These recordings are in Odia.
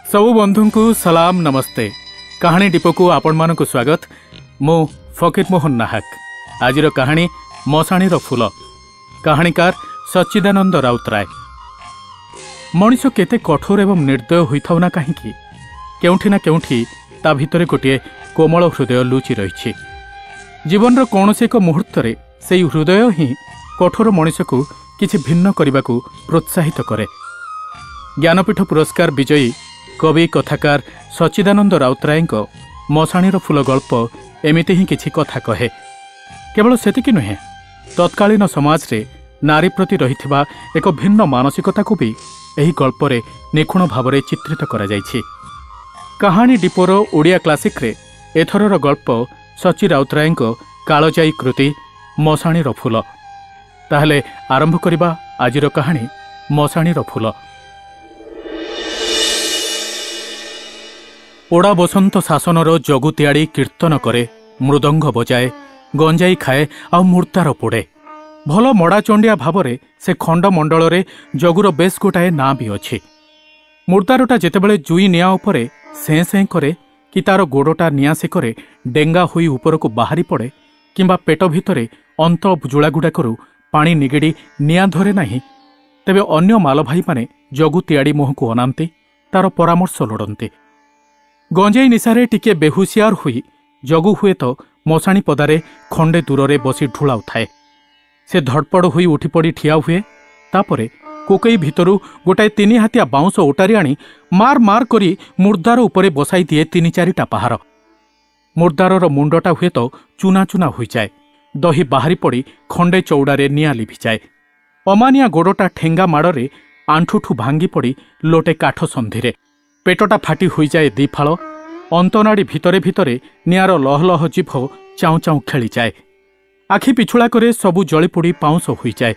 ସବୁ ବନ୍ଧୁଙ୍କୁ ସଲାମ, ନମସ୍ତେ। କାହାଣୀ ଡିପୋକୁ ଆପଣମାନଙ୍କୁ ସ୍ୱାଗତ। ମୁଁ ଫକୀର ମୋହନ ନାହାକ। ଆଜିର କାହାଣୀ ମଶାଣୀର ଫୁଲ, କାହାଣୀକାର ସଚ୍ଚିଦାନନ୍ଦ ରାଉତରାୟ। ମଣିଷ କେତେ କଠୋର ଏବଂ ନିର୍ଦ୍ଦୟ ହୋଇଥାଉ ନା କାହିଁକି, କେଉଁଠି ନା କେଉଁଠି ତା ଭିତରେ ଗୋଟିଏ କୋମଳ ହୃଦୟ ଲୁଚି ରହିଛି। ଜୀବନର କୌଣସି ଏକ ମୁହୂର୍ତ୍ତରେ ସେଇ ହୃଦୟ ହିଁ କଠୋର ମଣିଷକୁ କିଛି ଭିନ୍ନ କରିବାକୁ ପ୍ରୋତ୍ସାହିତ କରେ। ଜ୍ଞାନପୀଠ ପୁରସ୍କାର ବିଜୟୀ କବି କଥାକାର ସଚ୍ଚିଦାନନ୍ଦ ରାଉତରାୟଙ୍କ ମଶାଣୀର ଫୁଲ ଗଳ୍ପ ଏମିତି ହିଁ କିଛି କଥା କହେ। କେବଳ ସେତିକି ନୁହେଁ, ତତ୍କାଳୀନ ସମାଜରେ ନାରୀ ପ୍ରତି ରହିଥିବା ଏକ ଭିନ୍ନ ମାନସିକତାକୁ ବି ଏହି ଗଳ୍ପରେ ନିଖୁଣ ଭାବରେ ଚିତ୍ରିତ କରାଯାଇଛି। କାହାଣୀ ଡିପୋର ଓଡ଼ିଆ କ୍ଲାସିକ୍ରେ ଏଥରର ଗଳ୍ପ ସଚ୍ଚି ରାଉତରାୟଙ୍କ କାଳଜାୟୀ କୃତି ମଶାଣୀର ଫୁଲ। ତାହେଲେ ଆରମ୍ଭ କରିବା ଆଜିର କାହାଣୀ ମଶାଣୀର ଫୁଲ। ପୋଡ଼ା ବସନ୍ତ ଶାସନର ଜଗୁତିଆଡ଼ି କୀର୍ତ୍ତନ କରେ, ମୃଦଙ୍ଗ ବଜାଏ, ଗଞ୍ଜାଇ ଖାଏ ଆଉ ମୁର୍ଦ୍ଦାର ପୋଡ଼େ। ଭଲ ମଡ଼ାଚଣ୍ଡିଆ ଭାବରେ ସେ ଖଣ୍ଡମଣ୍ଡଳରେ ଜଗୁର ବେଶ୍ ଗୋଟାଏ ନାଁ ବି ଅଛି। ମୁର୍ଦ୍ଦାରଟା ଯେତେବେଳେ ଜୁଇ ନିଆଁ ଉପରେ ସେଁ ସେଁ କରେ କି ତାର ଗୋଡ଼ଟା ନିଆଁ ସେକରେ ଡେଙ୍ଗା ହୋଇ ଉପରକୁ ବାହାରି ପଡ଼େ କିମ୍ବା ପେଟ ଭିତରେ ଅନ୍ତ ଜୁଳାଗୁଡ଼ାକରୁ ପାଣି ନିଗିଡ଼ି ନିଆଁ ଧରେ ନାହିଁ, ତେବେ ଅନ୍ୟ ମାଲଭାଇମାନେ ଜଗୁତିଆଡ଼ି ମୁହଁକୁ ଅନାନ୍ତି, ତାର ପରାମର୍ଶ ଲୋଡ଼ନ୍ତି। ଗଞ୍ଜେଇ ନିଶାରେ ଟିକିଏ ବେହୁସିଆର ହୋଇ ଜଗୁ ହୁଏତ ମଶାଣି ପଦାରେ ଖଣ୍ଡେ ଦୂରରେ ବସି ଢୁଳାଉଥାଏ। ସେ ଧଡ଼ପଡ଼ ହୋଇ ଉଠିପଡ଼ି ଠିଆ ହୁଏ। ତାପରେ କୋକେଇ ଭିତରୁ ଗୋଟାଏ ତିନିହାତିଆ ବାଉଁଶ ଓଟାରି ଆଣି ମାର ମାର କରି ମୁର୍ଦ୍ଦାର ଉପରେ ବସାଇ ଦିଏ ତିନି ଚାରିଟା ପାହାର। ମୁର୍ଦ୍ଦାରର ମୁଣ୍ଡଟା ହୁଏତ ଚୁନା ଚୁନା ହୋଇଯାଏ, ଦହି ବାହାରି ପଡ଼ି ଖଣ୍ଡେ ଚଉଡ଼ାରେ ନିଆଁ ଲିଭିଯାଏ। ଅମାନିଆ ଗୋଡ଼ଟା ଠେଙ୍ଗା ମାଡ଼ରେ ଆଣ୍ଠୁଠୁ ଭାଙ୍ଗି ପଡ଼ି ଲୋଟେ କାଠ ସନ୍ଧିରେ। ପେଟଟା ଫାଟି ହୋଇଯାଏ ଦିଫାଳ। ଅନ୍ତନାଡ଼ି ଭିତରେ ଭିତରେ ନିଆଁର ଲହଲହ ଜିଭ ଚାଉଁ ଚାଉଁ ଖେଳିଯାଏ। ଆଖି ପିଛୁଳାକରେ ସବୁ ଜଳିପୋଡ଼ି ପାଉଁଶ ହୋଇଯାଏ।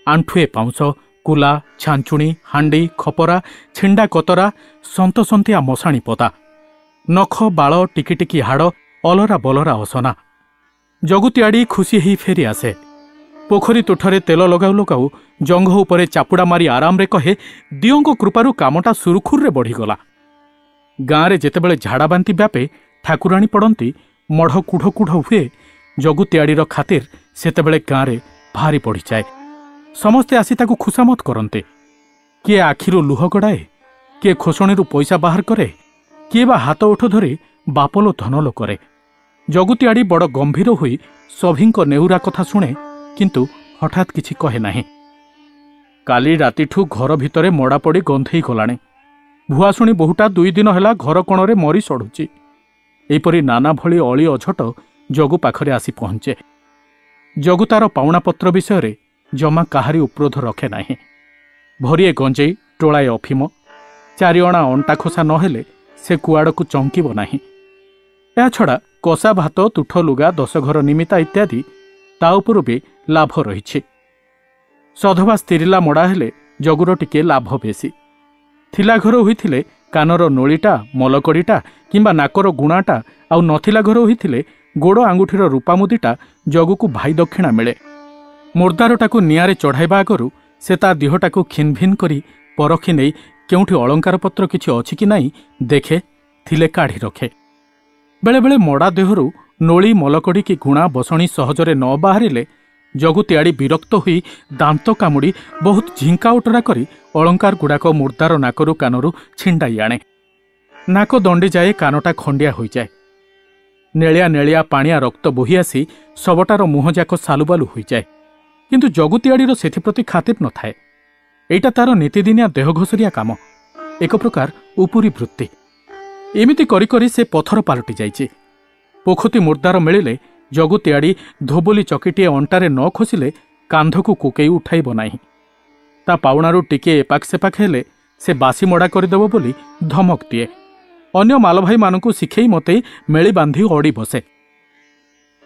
ଆଣ୍ଠୁଏ ପାଉଁଶ, କୁଲା, ଛାଞ୍ଚୁଣି, ହାଣ୍ଡି, ଖପରା, ଛିଣ୍ଡା କତରା, ସନ୍ତସନ୍ତିଆ ମଶାଣି ପଦା, ନଖ ବାଳ, ଟିକି ଟିକି ହାଡ଼, ଅଲରା ବଲରା ଅସନା। ଜଗୁତିଆଡ଼ି ଖୁସି ହେଇ ଫେରି ଆସେ। ପୋଖରୀ ତୁଠରେ ତେଲ ଲଗାଉ ଲଗାଉ ଜଙ୍ଘ ଉପରେ ଚାପୁଡ଼ା ମାରି ଆରାମରେ କହେ, ଦିଅଙ୍କ କୃପାରୁ କାମଟା ସୁରୁଖୁରୁରେ ବଢ଼ିଗଲା। ଗାଁରେ ଯେତେବେଳେ ଝାଡ଼ାବାନ୍ତି ବ୍ୟାପେ, ଠାକୁରାଣୀ ପଡ଼ନ୍ତି, ମଢ଼ କୁଢ଼ କୁଢ଼ ହୁଏ, ଜଗୁତିଆଡ଼ିର ଖାତିର ସେତେବେଳେ ଗାଁରେ ଭାରି ବଢ଼ିଯାଏ। ସମସ୍ତେ ଆସି ତାକୁ ଖୁସାମତ କରନ୍ତି। କିଏ ଆଖିରୁ ଲୁହ ଗଡ଼ାଏ, କିଏ ଖୋସଣିରୁ ପଇସା ବାହାର କରେ, କିଏ ବା ହାତ ଓଠ ଧରି ବାପଲୋ ଧନଲୋ କରେ। ଜଗୁତିଆଡ଼ି ବଡ଼ ଗମ୍ଭୀର ହୋଇ ସଭିଙ୍କ ନେହୁରା କଥା ଶୁଣେ, କିନ୍ତୁ ହଠାତ୍ କିଛି କହେ ନାହିଁ। କାଲି ରାତିଠୁ ଘର ଭିତରେ ମଡ଼ା ପଡ଼ି ଗନ୍ଧେଇ ଗଲାଣି। ଭୁଆଶୁଣି ବୋହୂଟା 2 ଦିନ ହେଲା ଘର କୋଣରେ ମରି ସଢ଼ୁଛି। ଏହିପରି ନାନା ଭଳି ଅଳି ଅଝଟ ଜଗୁ ପାଖରେ ଆସି ପହଞ୍ଚେ। ଜଗୁ ତାର ପାଉଣାପତ୍ର ବିଷୟରେ ଜମା କାହାରି ଉପରୋଧ ରଖେ ନାହିଁ। ଭରିଏ ଗଞ୍ଜେଇ, ଟୋଳାଏ ଅଫିମ, ଚାରିଅଣା ଅଣ୍ଟା ଖୋସା ନହେଲେ ସେ କୁଆଡ଼କୁ ଚଙ୍କିବ ନାହିଁ। ଏହାଛଡ଼ା କଷା ଭାତ, ତୁଠ ଲୁଗା, ଦଶଘର ନିମିତା ଇତ୍ୟାଦି ତା ଉପରୁ ବି ଲାଭ ରହିଛି। ସଧବା ସ୍ତିରିଲା ମଡ଼ା ହେଲେ ଜଗୁର ଟିକିଏ ଲାଭ ବେଶୀ। ଥିଲା ଘର ହୋଇଥିଲେ କାନର ନୋଳିଟା, ମଲକଡ଼ିଟା କିମ୍ବା ନାକର ଗୁଣାଟା, ଆଉ ନଥିଲା ଘର ହୋଇଥିଲେ ଗୋଡ଼ ଆଙ୍ଗୁଠିର ରୂପାମୁଦିଟା ଜଗୁକୁ ଭାଇ ଦକ୍ଷିଣା ମିଳେ। ମୁର୍ଦ୍ଦାରଟାକୁ ନିଆଁରେ ଚଢ଼ାଇବା ଆଗରୁ ସେ ତା ଦିହଟାକୁ ଖିନଭିନ୍ କରି ପରଖି ନେଇ କେଉଁଠି ଅଳଙ୍କାରପତ୍ର କିଛି ଅଛି କି ନାହିଁ ଦେଖେ, ଥିଲେ କାଢ଼ି ରଖେ। ବେଳେବେଳେ ମଡ଼ା ଦେହରୁ ନୋଳି, ମଲକଡ଼ି କି ଗୁଣା, ବସଣି ସହଜରେ ନ ବାହାରିଲେ ଜଗୁତିଆଡ଼ି ବିରକ୍ତ ହୋଇ ଦାନ୍ତ କାମୁଡ଼ି ବହୁତ ଝିଙ୍କା ଓଟରା କରି ଅଳଙ୍କାର ଗୁଡ଼ାକ ମୁର୍ଦ୍ଦାର ନାକରୁ କାନରୁ ଛିଣ୍ଡାଇ ଆଣେ। ନାକ ଦଣ୍ଡିଯାଏ, କାନଟା ଖଣ୍ଡିଆ ହୋଇଯାଏ। ନେଳିଆ ନେଳିଆ ପାଣିଆ ରକ୍ତ ବୋହି ଆସି ଶବଟାର ମୁହଁଯାକ ସାଲୁବାଲୁ ହୋଇଯାଏ। କିନ୍ତୁ ଜଗୁତିଆଡ଼ିର ସେଥିପ୍ରତି ଖାତିର ନଥାଏ। ଏଇଟା ତାର ନିତିଦିନିଆ ଦେହ ଘୋଷରିଆ କାମ, ଏକ ପ୍ରକାର ଉପରି ବୃତ୍ତି। ଏମିତି କରି କରି ସେ ପଥର ପାଲଟି ଯାଇଛି। ପୋଖତି ମୁର୍ଦ୍ଦାର ମିଳିଲେ ଜଗୁତିଆଡ଼ି ଧୋବଲି ଚକିଟିଏ ଅଣ୍ଟାରେ ନ ଖୋସିଲେ କାନ୍ଧକୁ କୋକେଇ ଉଠାଇବ ନାହିଁ। ତା ପାଉଣାରୁ ଟିକିଏ ଏପାଖ ସେପାଖ ହେଲେ ସେ ବାସି ମଡ଼ା କରିଦେବ ବୋଲି ଧମକ ଦିଏ। ଅନ୍ୟ ମାଲଭାଇମାନଙ୍କୁ ଶିଖେଇ ମତେଇ ମେଳି ବାନ୍ଧି ଅଡ଼ି ବସେ।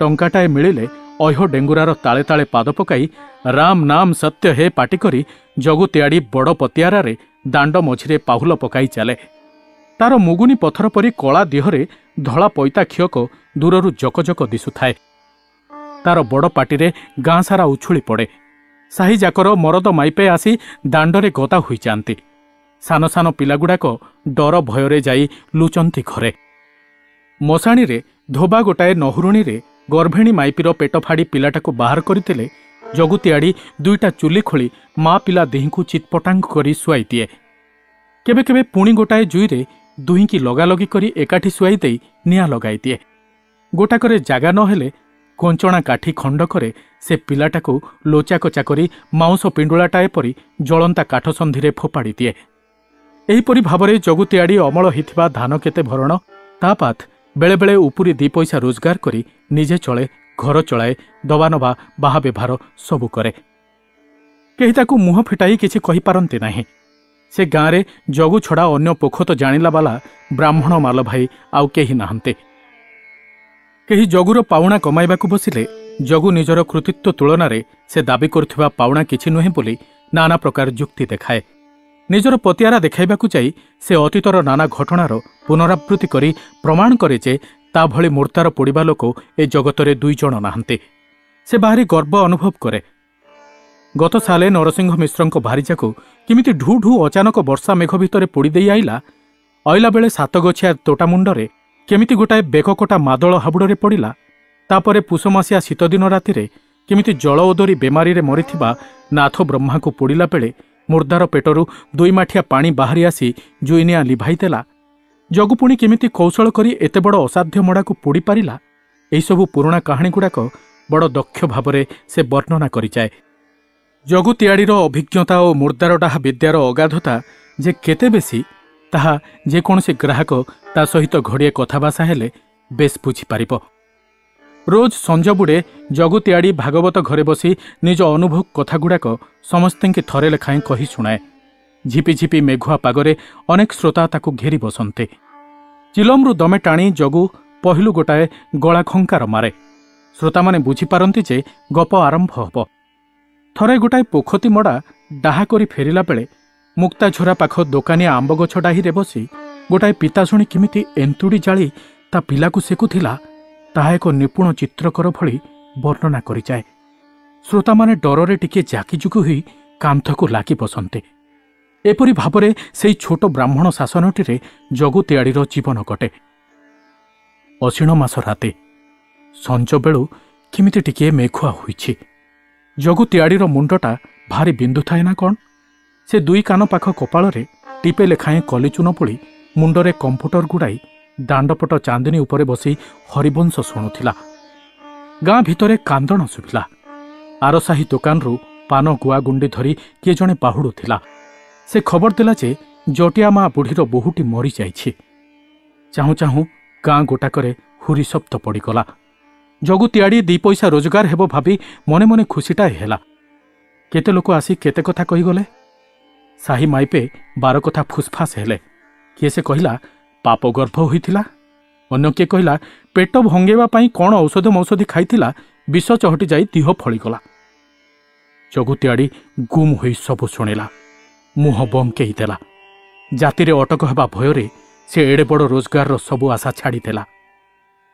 ଟଙ୍କାଟାଏ ମିଳିଲେ ଅହ୍ୟ ଡେଙ୍ଗୁରାର ତାଳେ ତାଳେ ପାଦ ପକାଇ ରାମ ନାମ ସତ୍ୟ ହେ ପାଟି କରି ଜଗୁତିଆଡ଼ି ବଡ଼ ପତିଆରାରେ ଦାଣ୍ଡ ମଝିରେ ପାହୁଲ ପକାଇ ଚାଲେ। ତାର ମୁଗୁନି ପଥର ପରି କଳା ଦେହରେ ଧଳା ପଇତା ଖିଅକ ଦୂରରୁ ଜକଜକ ଦିଶୁଥାଏ। ତାର ବଡ଼ ପାଟିରେ ଗାଁ ସାରା ଉଛୁଳି ପଡ଼େ। ସାହିଯାକର ମରଦ ମାଇପେ ଆସି ଦାଣ୍ଡରେ ଗଦା ହୋଇଯାଆନ୍ତି। ସାନ ସାନ ପିଲାଗୁଡ଼ାକ ଡର ଭୟରେ ଯାଇ ଲୁଚନ୍ତି ଘରେ। ମଶାଣିରେ ଧୋବା ଗୋଟାଏ ନହୁରୁଣୀରେ ଗର୍ଭିଣୀ ମାଇପିର ପେଟ ଫାଡ଼ି ପିଲାଟାକୁ ବାହାର କରିଥିଲେ ଜଗୁତିଆଡ଼ି ଦୁଇଟା ଚୁଲି ଖୋଳି ମା ପିଲା ଦିହିଙ୍କୁ ଚିତ୍ପଟାଙ୍ଗ କରି ଶୁଆଇ ଦିଏ। କେବେ କେବେ ପୁଣି ଗୋଟାଏ ଜୁଇରେ ଦୁହିଁକି ଲଗାଲଗି କରି ଏକାଠି ଶୁଆଇ ଦେଇ ନିଆଁ ଲଗାଇ ଦିଏ। ଗୋଟାକରେ ଜାଗା ନହେଲେ କଞ୍ଚଣା କାଠି ଖଣ୍ଡକରେ ସେ ପିଲାଟାକୁ ଲୋଚାକୋଚା କରି ମାଉଁସ ପିଣ୍ଡୁଳାଟାଏ ପରି ଜଳନ୍ତା କାଠ ସନ୍ଧିରେ ଫୋପାଡ଼ି ଦିଏ। ଏହିପରି ଭାବରେ ଜଗୁତିଆଡ଼ି ଅମଳ ହୋଇଥିବା ଧାନ କେତେ ଭରଣ, ତା ବାଦ୍ ବେଳେବେଳେ ଉପୁରି 2 ପଇସା ରୋଜଗାର କରି ନିଜେ ଚଳେ, ଘର ଚଳାଏ, ଦବା ନବା ବାହା ବେଭାର ସବୁ କରେ। କେହି ତାକୁ ମୁହଁ ଫିଟାଇ କିଛି କହିପାରନ୍ତି ନାହିଁ। ସେ ଗାଁରେ ଜଗୁ ଛଡ଼ା ଅନ୍ୟ ପୋଖତ ଜାଣିଲା ବାଲା ବ୍ରାହ୍ମଣ ମାଲ ଭାଇ ଆଉ କେହି ନାହାନ୍ତି। କେହି ଜଗୁର ପାଉଣା କମାଇବାକୁ ବସିଲେ ଜଗୁ ନିଜର କୃତିତ୍ୱ ତୁଳନାରେ ସେ ଦାବି କରୁଥିବା ପାଉଣା କିଛି ନୁହେଁ ବୋଲି ନାନା ପ୍ରକାର ଯୁକ୍ତି ଦେଖାଏ। ନିଜର ପତିଆରା ଦେଖାଇବାକୁ ଯାଇ ସେ ଅତୀତର ନାନା ଘଟଣାର ପୁନରାବୃତ୍ତି କରି ପ୍ରମାଣ କରେ ଯେ ତା ଭଳି ମୁର୍ତ୍ତାର ପୋଡ଼ିବା ଲୋକ ଏ ଜଗତରେ 2 ଜଣ ନାହାନ୍ତି। ସେ ଭାରି ଗର୍ବ ଅନୁଭବ କରେ। ଗତ ସାଲେ ନରସିଂହ ମିଶ୍ରଙ୍କ ଭାରିଯାକୁ କେମିତି ଢୁ ଢୁ ଅଚାନକ ବର୍ଷା ମେଘ ଭିତରେ ପୋଡ଼ି ଦେଇ ଆଇଲା, ଅଇଲା ବେଳେ ସାତଗଛିଆ ତୋଟା ମୁଣ୍ଡରେ କେମିତି ଗୋଟାଏ ବେକକଟା ମାଦଳ ହାବୁଡ଼ରେ ପଡ଼ିଲା, ତାପରେ ପୁଷମାସିଆ ଶୀତଦିନ ରାତିରେ କେମିତି ଜଳ ଓଦରି ବେମାରୀରେ ମରିଥିବା ନାଥ ବ୍ରହ୍ମାକୁ ପୋଡ଼ିଲା ବେଳେ ମୁର୍ଦ୍ଦାର ପେଟରୁ 2 ମାଠିଆ ପାଣି ବାହାରି ଆସି ଜୁଇନିଆଁ ଲିଭାଇ ଦେଲା, ଜଗୁ ପୁଣି କେମିତି କୌଶଳ କରି ଏତେ ବଡ଼ ଅସାଧ୍ୟ ମଡ଼ାକୁ ପୋଡ଼ି ପାରିଲା, ଏହିସବୁ ପୁରୁଣା କାହାଣୀଗୁଡ଼ାକ ବଡ଼ ଦକ୍ଷ ଭାବରେ ସେ ବର୍ଣ୍ଣନା କରିଯାଏ। ଜଗୁତିଆଡ଼ିର ଅଭିଜ୍ଞତା ଓ ମୁର୍ଦ୍ଦାରଡାହା ବିଦ୍ୟାର ଅଗାଧତା ଯେ କେତେ ବେଶୀ, ତାହା ଯେକୌଣସି ଗ୍ରାହକ ତା ସହିତ ଘଡ଼ିଏ କଥାଭାଷା ହେଲେ ବେଶ୍ ବୁଝିପାରିବ। ରୋଜ ସଞ୍ଜବୁଡ଼େ ଜଗୁତିଆଡ଼ି ଭାଗବତ ଘରେ ବସି ନିଜ ଅନୁଭବ କଥାଗୁଡ଼ାକ ସମସ୍ତଙ୍କୁ ଥରେ ଲେଖାଏଁ କହି ଶୁଣାଏ। ଝିପିଝିପି ମେଘୁଆ ପାଗରେ ଅନେକ ଶ୍ରୋତା ତାକୁ ଘେରି ବସନ୍ତି। ଚିଲମରୁ ଦମେ ଟାଣି ଜଗୁ ପହିଲୁ ଗୋଟାଏ ଗଳା ଖଙ୍କାର ମାରେ। ଶ୍ରୋତାମାନେ ବୁଝିପାରନ୍ତି ଯେ ଗପ ଆରମ୍ଭ ହେବ। ଥରେ ଗୋଟାଏ ପୋଖତି ମଡ଼ା ଡାହା କରି ଫେରିଲା ବେଳେ ମୁକ୍ତାଝରା ପାଖ ଦୋକାନିଆ ଆମ୍ବ ଗଛ ଡାହିରେ ବସି ଗୋଟାଏ ପିତାଶୁଣି କେମିତି ଏନ୍ତୁଡ଼ି ଜାଳି ତା ପିଲାକୁ ସେକୁଥିଲା, ତାହା ଏକ ନିପୁଣ ଚିତ୍ରକର ଭଳି ବର୍ଣ୍ଣନା କରିଯାଏ। ଶ୍ରୋତାମାନେ ଡରରେ ଟିକିଏ ଜାକିଜୁକି ହୋଇ କାନ୍ଥକୁ ଲାଗି ବସନ୍ତି। ଏପରି ଭାବରେ ସେଇ ଛୋଟ ବ୍ରାହ୍ମଣ ଶାସନଟିରେ ଜଗୁତିଆଡ଼ିର ଜୀବନ କଟେ। ଅଶିଣ ମାସ ରାତି, ସଞ୍ଜବେଳୁ କେମିତି ଟିକିଏ ମେଘୁଆ ହୋଇଛି। ଜଗୁତିଆଡ଼ିର ମୁଣ୍ଡଟା ଭାରି ବିନ୍ଧୁଥାଏ ନା କ'ଣ, ସେ 2 କାନ ପାଖ କପାଳରେ ଟିପେ ଲେଖାଏଁ କଲିଚୂନ ବୋଳି ମୁଣ୍ଡରେ କମ୍ପ୍ୟୁଟର ଗୁଡ଼ାଇ ଦାଣ୍ଡପଟ ଚାନ୍ଦିନୀ ଉପରେ ବସି ହରିବଂଶ ଶୁଣୁଥିଲା। ଗାଁ ଭିତରେ କାନ୍ଦଣ ଶୁଭିଲା। ଆରସାହି ଦୋକାନରୁ ପାନ ଗୁଆ ଗୁଣ୍ଡି ଧରି କିଏ ଜଣେ ବାହୁଡ଼ୁଥିଲା। ସେ ଖବର ଦେଲା ଯେ ଜଟିଆ ମା ବୁଢ଼ୀର ବୋହୂଟି ମରିଯାଇଛି। ଚାହୁଁ ଚାହୁଁ ଗାଁ ଗୋଟାକରେ ହୁରି ଶବ୍ଦ ପଡ଼ିଗଲା। ଜଗୁତିଆଡ଼ି 2 ପଇସା ରୋଜଗାର ହେବ ଭାବି ମନେ ମନେ ଖୁସିଟାଏ ହେଲା। କେତେ ଲୋକ ଆସି କେତେ କଥା କହିଗଲେ। ସାହି ମାଇପେ 12 କଥା ଫୁସଫାସ ହେଲେ। କିଏ ସେ କହିଲା ପାପ ଗର୍ଭ ହୋଇଥିଲା, ଅନ୍ୟ କିଏ କହିଲା ପେଟ ଭଙ୍ଗେଇବା ପାଇଁ କ'ଣ ଔଷଧ ମୌଷଧି ଖାଇଥିଲା, ବିଷ ଚହଟି ଯାଇ ଦିହ ଫଳିଗଲା। ଜଗୁତିଆଡ଼ି ଗୁମ୍ ହୋଇ ସବୁ ଶୁଣିଲା, ମୁହଁ ବଙ୍କେଇ ଦେଲା। ଜାତିରେ ଅଟକ ହେବା ଭୟରେ ସେ ଏଡ଼େ ବଡ଼ ରୋଜଗାରର ସବୁ ଆଶା ଛାଡ଼ିଦେଲା।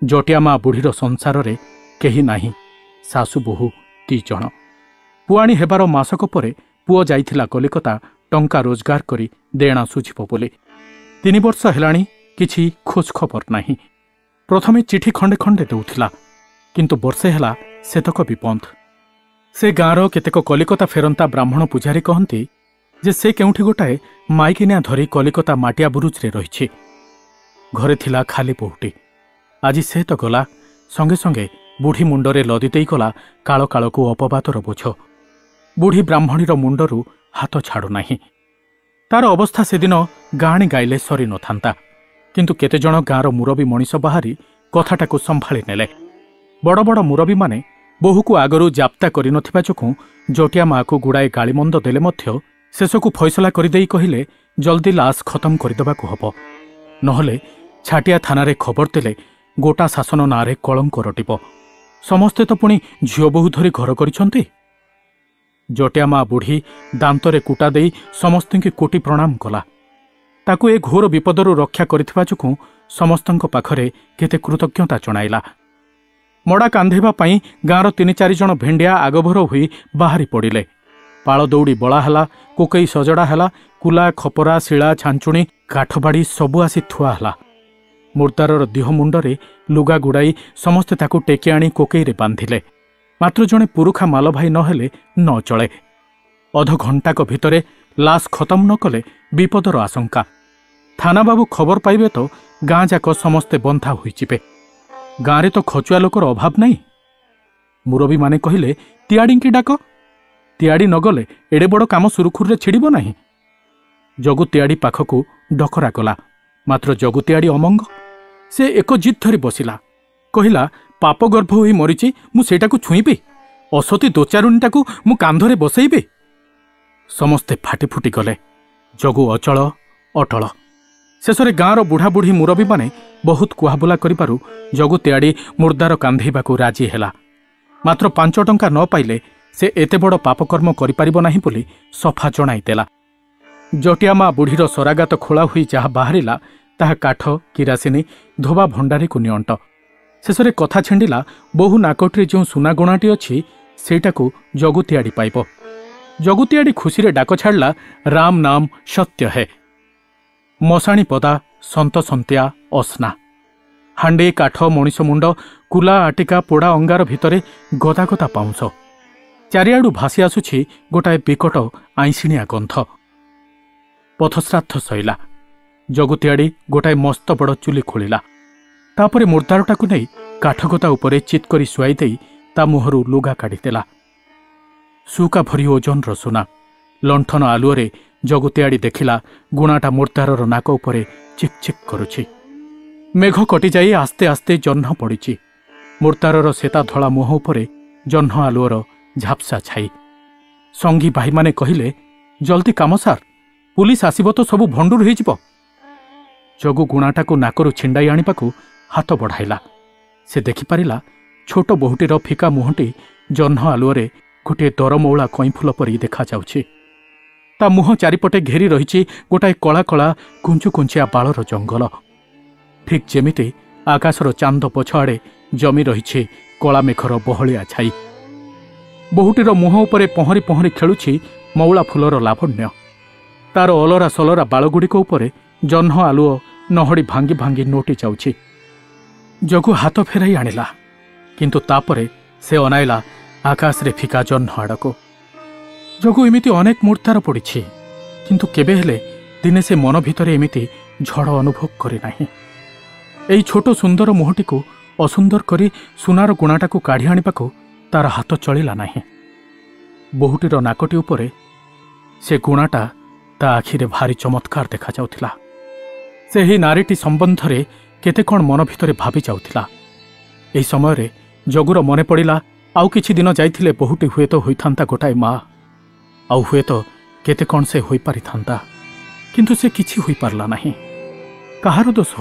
ଜଟିଆ ମା ବୁଢ଼ୀର ସଂସାରରେ କେହି ନାହିଁ, ଶାଶୁ ବୋହୂ 2 ଜଣ। ପୁଆଣି ହେବାର ମାସକ ପରେ ପୁଅ ଯାଇଥିଲା କଲିକତା ଟଙ୍କା ରୋଜଗାର କରି ଦେଣା ଶୁଝିବ ବୋଲି। 3 ବର୍ଷ ହେଲାଣି କିଛି ଖୋଜ ଖବର ନାହିଁ। ପ୍ରଥମେ ଚିଠି ଖଣ୍ଡେ ଖଣ୍ଡେ ଦେଉଥିଲା, କିନ୍ତୁ ବର୍ଷେ ହେଲା ସେତକ ବି ବନ୍ଦ। ସେ ଗାଁର କେତେକ କଲିକତା ଫେରନ୍ତା ବ୍ରାହ୍ମଣ ପୂଜାରୀ କହନ୍ତି ଯେ ସେ କେଉଁଠି ଗୋଟାଏ ମାଇକିନିଆ ଧରି କଲିକତା ମାଟିଆ ବୁରୁଜରେ ରହିଛି। ଘରେ ଥିଲା ଖାଲି ବୋହୂଟି। ଆଜି ସେ ତ ଗଲା, ସଙ୍ଗେ ସଙ୍ଗେ ବୁଢ଼ୀ ମୁଣ୍ଡରେ ଲଦି ଦେଇଗଲା କାଳ କାଳକୁ ଅପବାଦର ବୋଝ। ବୁଢ଼ୀ ବ୍ରାହ୍ମଣୀର ମୁଣ୍ଡରୁ ହାତ ଛାଡ଼ୁନାହିଁ। ତାର ଅବସ୍ଥା ସେଦିନ ଗାଆଣି ଗାଇଲେ ସରି ନଥାନ୍ତା, କିନ୍ତୁ କେତେଜଣ ଗାଁର ମୁରବୀ ମଣିଷ ବାହାରି କଥାଟାକୁ ସମ୍ଭାଳି ନେଲେ। ବଡ଼ ବଡ଼ ମୁରବୀମାନେ ବୋହୂକୁ ଆଗରୁ ଜାପ୍ତା କରିନଥିବା ଯୋଗୁଁ ଜଟିଆ ମାଆକୁ ଗୁଡ଼ାଏ ଗାଳିମନ୍ଦ ଦେଲେ ମଧ୍ୟ ଶେଷକୁ ଫଇସଲା କରିଦେଇ କହିଲେ ଜଲ୍ଦି ଲାଶ ଖତମ କରିଦେବାକୁ ହେବ, ନହେଲେ ଛାଟିଆ ଥାନାରେ ଖବର ଦେଲେ ଗୋଟା ଶାସନ ନାଁରେ କଳଙ୍କ ରଟିବ। ସମସ୍ତେ ତ ପୁଣି ଝିଅ ବୋହୂ ଧରି ଘର କରିଛନ୍ତି। ଜଟିଆ ମା ବୁଢ଼ୀ ଦାନ୍ତରେ କୁଟା ଦେଇ ସମସ୍ତଙ୍କୁ କୋଟି ପ୍ରଣାମ କଲା। ତାକୁ ଏ ଘୋର ବିପଦରୁ ରକ୍ଷା କରିଥିବା ଯୋଗୁଁ ସମସ୍ତଙ୍କ ପାଖରେ କେତେ କୃତଜ୍ଞତା ଜଣାଇଲା। ମଡ଼ା କାନ୍ଧେଇବା ପାଇଁ ଗାଁର 3-4 ଜଣ ଭେଣ୍ଡିଆ ଆଗଭର ହୋଇ ବାହାରି ପଡ଼ିଲେ। ପାଳ ଦଉଡ଼ି ବଳା ହେଲା, କୋକେଇ ସଜଡ଼ା ହେଲା, କୁଲା ଖପରା ଶିଳା ଛାଞ୍ଚୁଣି କାଠବାଡ଼ି ସବୁ ଆସି ଥୁଆ ହେଲା। ମୁର୍ଦ୍ଦାରର ଦିହ ମୁଣ୍ଡରେ ଲୁଗା ଗୁଡ଼ାଇ ସମସ୍ତେ ତାକୁ ଟେକି ଆଣି କୋକେଇରେ ବାନ୍ଧିଲେ। ମାତ୍ର ଜଣେ ପୁରୁଖା ମାଲଭାଇ ନହେଲେ ନ ଚଳେ। ଅଧଘଣ୍ଟାକ ଭିତରେ ଲାଶ ଖତମ ନ କଲେ ବିପଦର ଆଶଙ୍କା। ଥାନାବାବୁ ଖବର ପାଇବେ ତ ଗାଁ ଯାକ ସମସ୍ତେ ବନ୍ଧା ହୋଇଯିବେ। ଗାଁରେ ତ ଖଚୁଆ ଲୋକର ଅଭାବ ନାହିଁ। ମୁରବୀମାନେ କହିଲେ, ତିଆଡ଼ିଙ୍କି ଡାକ। ତିଆଡ଼ି ନଗଲେ ଏଡ଼େ ବଡ଼ କାମ ସୁରୁଖୁରୁରେ ଛିଡ଼ିବ ନାହିଁ। ଜଗୁ ତିଆଡ଼ି ପାଖକୁ ଡକରା କଲା। ମାତ୍ର ଜଗୁ ତିଆଡ଼ି ଅମଙ୍ଗ। ସେ ଏକ ଜିଦ୍ ଧରି ବସିଲା। କହିଲା, ପାପ ଗର୍ଭ ହୋଇ ମରିଛି, ମୁଁ ସେଇଟାକୁ ଛୁଇଁବି? ଅସତୀ ଦୋଚାରୁଣୀଟାକୁ ମୁଁ କାନ୍ଧରେ ବସେଇବି? ସମସ୍ତେ ଫାଟି ଫୁଟି ଗଲେ। ଜଗୁ ଅଚଳ ଅଟଳ। ଶେଷରେ ଗାଁର ବୁଢ଼ାବୁଢ଼ୀ ମୁରବୀମାନେ ବହୁତ କୁହାବୁଲା କରିବାରୁ ଜଗୁ ତିଆଡ଼ି ମୁର୍ଦ୍ଦାର କାନ୍ଧେଇବାକୁ ରାଜି ହେଲା। ମାତ୍ର 5 ଟଙ୍କା ନ ପାଇଲେ ସେ ଏତେ ବଡ଼ ପାପକର୍ମ କରିପାରିବ ନାହିଁ ବୋଲି ସଫା ଜଣାଇଦେଲା। ଜଟିଆ ମା ବୁଢ଼ୀର ସରାଗାତ ଖୋଳା ହୋଇ ଯାହା ବାହାରିଲା ତାହା କାଠ, କିରାସିନି, ଧୋବା ଭଣ୍ଡାରୀକୁ ନିଅଣ୍ଟ। ଶେଷରେ କଥା ଛିଣ୍ଡିଲା, ବୋହୂ ନାକଟିରେ ଯେଉଁ ସୁନା ଗୁଣାଟି ଅଛି ସେଇଟାକୁ ଜଗୁ ତିଆଡ଼ି ପାଇବ। ଜଗୁ ତିଆଡ଼ି ଖୁସିରେ ଡାକ ଛାଡ଼ିଲା, ରାମ ନାମ ସତ୍ୟ ହେ। ମଶାଣି ପଦା ସନ୍ତସନ୍ତିଆ ଅସ୍ନା। ହାଣ୍ଡି, କାଠ, ମଣିଷ ମୁଣ୍ଡ, କୁଲା, ଆଟିକା, ପୋଡ଼ା ଅଙ୍ଗାର ଭିତରେ ଗଦା ଗଦା ପାଉଁଶ। ଚାରିଆଡ଼ୁ ଭାସି ଆସୁଛି ଗୋଟାଏ ବିକଟ ଆଇଁଷିଣିଆ ଗନ୍ଧ। ପଥଶ୍ରାଦ୍ଧ ସଇଲା। ଜଗୁତିଆଡ଼ି ଗୋଟାଏ ମସ୍ତ ବଡ଼ ଚୁଲି ଖୋଳିଲା। ତାପରେ ମୁର୍ଦ୍ଦାରଟାକୁ ନେଇ କାଠଗଦା ଉପରେ ଚିତ୍ କରି ଶୁଆଇ ଦେଇ ତା ମୁହଁରୁ ଲୁଗା କାଢ଼ିଦେଲା। ସୁକା ଭରି ଓଜନର ସୁନା। ଲଣ୍ଠନ ଆଲୁଅରେ ଜଗୁତିଆଡ଼ି ଦେଖିଲା ଗୁଣାଟା ମୁର୍ଦ୍ଦାରର ନାକ ଉପରେ ଚିକ୍ ଚିକ୍ କରୁଛି। ମେଘ କଟିଯାଇ ଆସ୍ତେ ଆସ୍ତେ ଜହ୍ନ ପଡ଼ିଛି। ମୁର୍ଦ୍ଦାରର ସେତା ଧଳା ମୁହଁ ଉପରେ ଜହ୍ନ ଆଲୁଅର ଝାପ୍ସା ଛାଇ। ସଙ୍ଗୀ ଭାଇମାନେ କହିଲେ, ଜଲ୍ଦି କାମ ସାର୍, ପୁଲିସ ଆସିବ ତ ସବୁ ଭଣ୍ଡୁର ହେଇଯିବ। ଜଗୁ ଗୁଣାଟାକୁ ନାକରୁ ଛିଣ୍ଡାଇ ଆଣିବାକୁ ହାତ ବଢ଼ାଇଲା। ସେ ଦେଖିପାରିଲା ଛୋଟ ବୋହୂଟିର ଫିକା ମୁହଁଟି ଜହ୍ନ ଆଲୁଅରେ ଗୋଟିଏ ଦରମଉଳା କଇଁଫୁଲ ପରି ଦେଖାଯାଉଛି। ତା ମୁହଁ ଚାରିପଟେ ଘେରି ରହିଛି ଗୋଟାଏ କଳା କଳା କୁଞ୍ଚୁ କୁଞ୍ଚିଆ ବାଳର ଜଙ୍ଗଲ, ଠିକ୍ ଯେମିତି ଆକାଶର ଚାନ୍ଦ ପଛଆଡ଼େ ଜମି ରହିଛି କଳା ମେଘର ବହଳିଆ ଛାଇ। ବୋହୂଟିର ମୁହଁ ଉପରେ ପହଁରି ପହଁରି ଖେଳୁଛି ମଉଳା ଫୁଲର ଲାବଣ୍ୟ। ତାର ଅଲରା ସଲରା ବାଳଗୁଡ଼ିକ ଉପରେ ଜହ୍ନ ଆଲୁଅ ନହଡ଼ି ଭାଙ୍ଗି ଭାଙ୍ଗି ନୋଟି ଯାଉଛି। ଜଗୁ ହାତ ଫେରାଇ ଆଣିଲା, କିନ୍ତୁ ତାପରେ ସେ ଅନାଇଲା ଆକାଶରେ ଫିକା ଜହ୍ନ ଆଡ଼କୁ। ଜଗୁ ଏମିତି ଅନେକ ମୁହୂର୍ତ୍ତାର ପଡ଼ିଛି, କିନ୍ତୁ କେବେ ହେଲେ ଦିନେ ସେ ମନ ଭିତରେ ଏମିତି ଝଡ଼ ଅନୁଭବ କରିନାହିଁ। ଏଇ ଛୋଟ ସୁନ୍ଦର ମୁହଁଟିକୁ ଅସୁନ୍ଦର କରି ସୁନାର ଗୁଣାଟାକୁ କାଢ଼ି ଆଣିବାକୁ ତାର ହାତ ଚଳିଲା ନାହିଁ। ବୋହୂଟିର ନାକଟି ଉପରେ ସେ ଗୁଣାଟା ତା ଆଖିରେ ଭାରି ଚମତ୍କାର ଦେଖାଯାଉଥିଲା। ସେହି ନାରୀଟି ସମ୍ବନ୍ଧରେ କେତେ କ'ଣ ମନ ଭିତରେ ଭାବି ଯାଉଥିଲା। ଏହି ସମୟରେ ଜଗୁର ମନେ ପଡ଼ିଲା, ଆଉ କିଛି ଦିନ ଯାଇଥିଲେ ବୋହୂଟି ହୁଏତ ହୋଇଥାନ୍ତା ଗୋଟାଏ ମା, ଆଉ ହୁଏତ କେତେ କ'ଣ ସେ ହୋଇପାରିଥାନ୍ତା। କିନ୍ତୁ ସେ କିଛି ହୋଇପାରିଲା ନାହିଁ। କାହାର ଦୋଷ?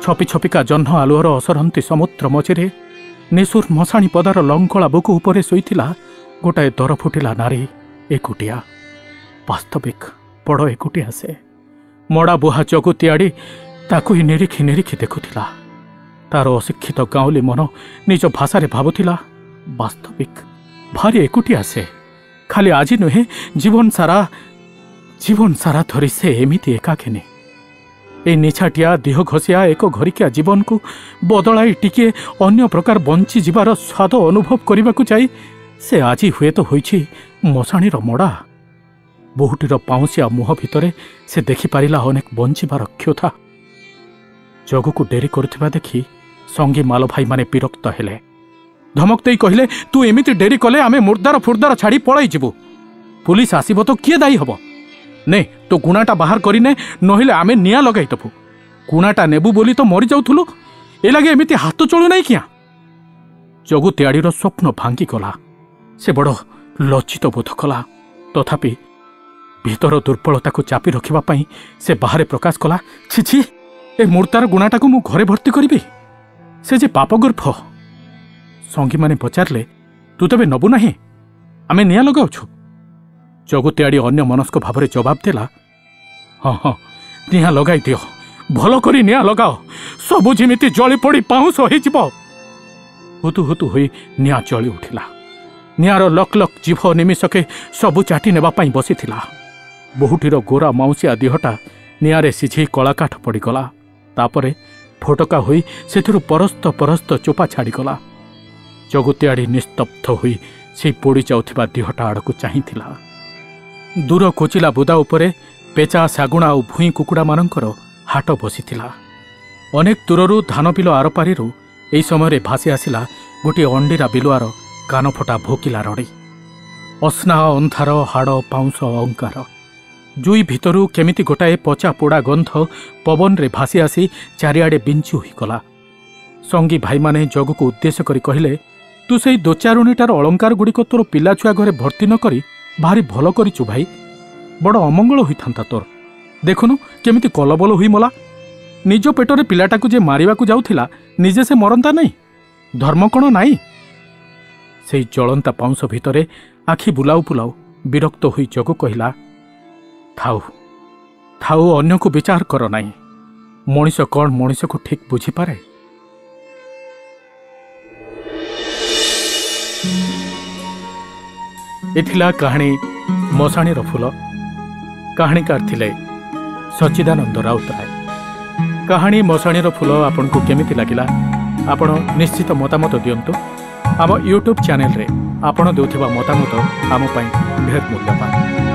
ଛପି ଛପିକା ଜହ୍ନ ଆଲୁଅର ଅସରନ୍ତି ସମୁଦ୍ର ମଝିରେ ନିଶୁର ମଶାଣି ପଦାର ଲଙ୍କଳା ବୁକୁ ଉପରେ ଶୋଇଥିଲା ଗୋଟାଏ ଦର ଫୁଟିଲା ନାରୀ, ଏକୁଟିଆ। ବାସ୍ତବିକ ବଡ଼ ଏକୁଟିଆ ସେ। ମଡ଼ା ବୁହା ଜଗୁ ତିଆଡ଼ି ତାକୁ ହିଁ ନିରୀଖି ନିରୀଖି ଦେଖୁଥିଲା। ତାର ଅଶିକ୍ଷିତ ଗାଉଁଲି ମନ ନିଜ ଭାଷାରେ ଭାବୁଥିଲା, ବାସ୍ତବିକ ଭାରି ଏକୁଟିଆ ସେ। ଖାଲି ଆଜି ନୁହେଁ, ଜୀବନ ସାରା, ଜୀବନ ସାରା ଧରି ସେ ଏମିତି ଏକାକିନୀ। ଏଇ ନିଛାଟିଆ ଦିହ ଘଷିଆ ଏକ ଘରିକିଆ ଜୀବନକୁ ବଦଳାଇ ଟିକିଏ ଅନ୍ୟ ପ୍ରକାର ବଞ୍ଚିଯିବାର ସ୍ୱାଦ ଅନୁଭବ କରିବାକୁ ଯାଇ ସେ ଆଜି ହୁଏତ ହୋଇଛି ମଶାଣିର ମଡ଼ା। ବୋହୂଟିର ପାଉଁଶିଆ ମୁହଁ ଭିତରେ ସେ ଦେଖିପାରିଲା ଅନେକ ବଞ୍ଚିବାର କ୍ଷୁଧା। ଜଗୁକୁ ଡେରି କରୁଥିବା ଦେଖି ସଙ୍ଗୀ ମାଲଭାଇମାନେ ବିରକ୍ତ ହେଲେ। ଧମକ ଦେଇ କହିଲେ, ତୁ ଏମିତି ଡେରି କଲେ ଆମେ ମୁର୍ଦ୍ଦାର ଫୁର୍ଦ୍ଦାର ଛାଡ଼ି ପଳାଇ ଯିବୁ। ପୁଲିସ ଆସିବ ତ କିଏ ଦାୟୀ ହେବ? ନେ ତୋ ଗୁଣାଟା ବାହାର କରିନେ, ନହେଲେ ଆମେ ନିଆଁ ଲଗାଇଦେବୁ। ଗୁଣାଟା ନେବୁ ବୋଲି ତ ମରିଯାଉଥିଲୁ, ଏ ଲାଗି ଏମିତି ହାତ ଚଳୁନାହିଁ କିଆଁ? ଜଗୁ ତିଆଡ଼ିର ସ୍ୱପ୍ନ ଭାଙ୍ଗିଗଲା। ସେ ବଡ଼ ଲଜ୍ଜିତ ବୋଧ କଲା। ତଥାପି ଭିତର ଦୁର୍ବଳତାକୁ ଚାପି ରଖିବା ପାଇଁ ସେ ବାହାରେ ପ୍ରକାଶ କଲା, ଛି ଛି, ଏ ମୁର୍ଦ୍ଦାର ଗୁଣାଟାକୁ ମୁଁ ଘରେ ଭର୍ତ୍ତି କରିବି? ସେ ଯେ ପାପଗର୍ଭ। ସଙ୍ଗୀମାନେ ପଚାରିଲେ, ତୁ ତେବେ ନେବୁ ନାହିଁ? ଆମେ ନିଆଁ ଲଗାଉଛୁ। ଜଗୁତିଆଡ଼ି ଅନ୍ୟ ମନସ୍କ ଭାବରେ ଜବାବ ଦେଲା, ହଁ ହଁ, ନିଆଁ ଲଗାଇ ଦିଅ, ଭଲ କରି ନିଆଁ ଲଗାଅ, ସବୁ ଯେମିତି ଜଳି ପଡ଼ି ପାଉଁଶ ହେଇଯିବ। ହୁତୁ ହୁତୁ ହୋଇ ନିଆଁ ଜଳି ଉଠିଲା। ନିଆଁର ଲକ୍ ଲକ୍ ଜିଭ ନିମିଷକେ ସବୁ ଚାଟି ନେବା ପାଇଁ ବସିଥିଲା। ବୋହୂଟିର ଗୋରା ମାଉଁସିଆ ଦିହଟା ନିଆଁରେ ସିଝି କଳାକାଠ ପଡ଼ିଗଲା। ତାପରେ ଫୋଟକା ହୋଇ ସେଥିରୁ ପରସ୍ତ ପରସ୍ତ ଚୋପା ଛାଡ଼ିଗଲା। ଜଗୁତିଆଡ଼ି ନିସ୍ତବ୍ଧ ହୋଇ ସେଇ ପୋଡ଼ି ଯାଉଥିବା ଦିହଟା ଆଡ଼କୁ ଚାହିଁଥିଲା। ଦୂର କୋଚିଲା ବୁଦା ଉପରେ ପେଚା, ଶାଗୁଣା ଆଉ ଭୂଇଁ କୁକୁଡ଼ାମାନଙ୍କର ହାଟ ବସିଥିଲା। ଅନେକ ଦୂରରୁ ଧାନବିଲ ଆରପାରିରୁ ଏହି ସମୟରେ ଭାସି ଆସିଲା ଗୋଟିଏ ଅଣ୍ଡିରା ବିଲୁଆର କାନଫଟା ଭୋକିଲା ରଡ଼ି। ଅସ୍ନା ଅନ୍ଧାର, ହାଡ଼ ପାଉଁଶ ଅହଙ୍କାର। ଜୁଇ ଭିତରୁ କେମିତି ଗୋଟାଏ ପଚା ପୋଡ଼ା ଗନ୍ଧ ପବନରେ ଭାସି ଆସି ଚାରିଆଡ଼େ ବିଞ୍ଚି ହୋଇଗଲା। ସଙ୍ଗୀ ଭାଇମାନେ ଜଗୁକୁ ଉଦ୍ଦେଶ୍ୟ କରି କହିଲେ, ତୁ ସେଇ ଦୋଚାରୁଣୀଟାର ଅଳଙ୍କାରଗୁଡ଼ିକ ତୋର ପିଲାଛୁଆ ଘରେ ଭର୍ତ୍ତି ନ କରି ଭାରି ଭଲ କରିଛୁ ଭାଇ। ବଡ଼ ଅମଙ୍ଗଳ ହୋଇଥାନ୍ତା ତୋର। ଦେଖୁନୁ କେମିତି କଲବଲ ହୋଇ ମଲା। ନିଜ ପେଟରେ ପିଲାଟାକୁ ଯେ ମାରିବାକୁ ଯାଉଥିଲା, ନିଜେ ସେ ମରନ୍ତା ନାହିଁ? ଧର୍ମ କ'ଣ ନାହିଁ? ସେଇ ଜଳନ୍ତା ପାଉଁଶ ଭିତରେ ଆଖି ବୁଲାଉ ବୁଲାଉ ବିରକ୍ତ ହୋଇ ଜଗୁ କହିଲା, ଥାଉ ଥାଉ, ଅନ୍ୟକୁ ବିଚାର କର ନାହିଁ। ମଣିଷ କ'ଣ ମଣିଷକୁ ଠିକ୍ ବୁଝିପାରେ? ଏ ଥିଲା କାହାଣୀ ମଶାଣୀର ଫୁଲ। କାହାଣୀକାର ଥିଲେ ସଚ୍ଚିଦାନନ୍ଦ ରାଉତରାୟ। କାହାଣୀ ମଶାଣୀର ଫୁଲ ଆପଣଙ୍କୁ କେମିତି ଲାଗିଲା, ଆପଣ ନିଶ୍ଚିତ ମତାମତ ଦିଅନ୍ତୁ। ଆମ ୟୁଟ୍ୟୁବ୍ ଚ୍ୟାନେଲରେ ଆପଣ ଦେଉଥିବା ମତାମତ ଆମ ପାଇଁ ଢେର ମୂଲ୍ୟବାନ।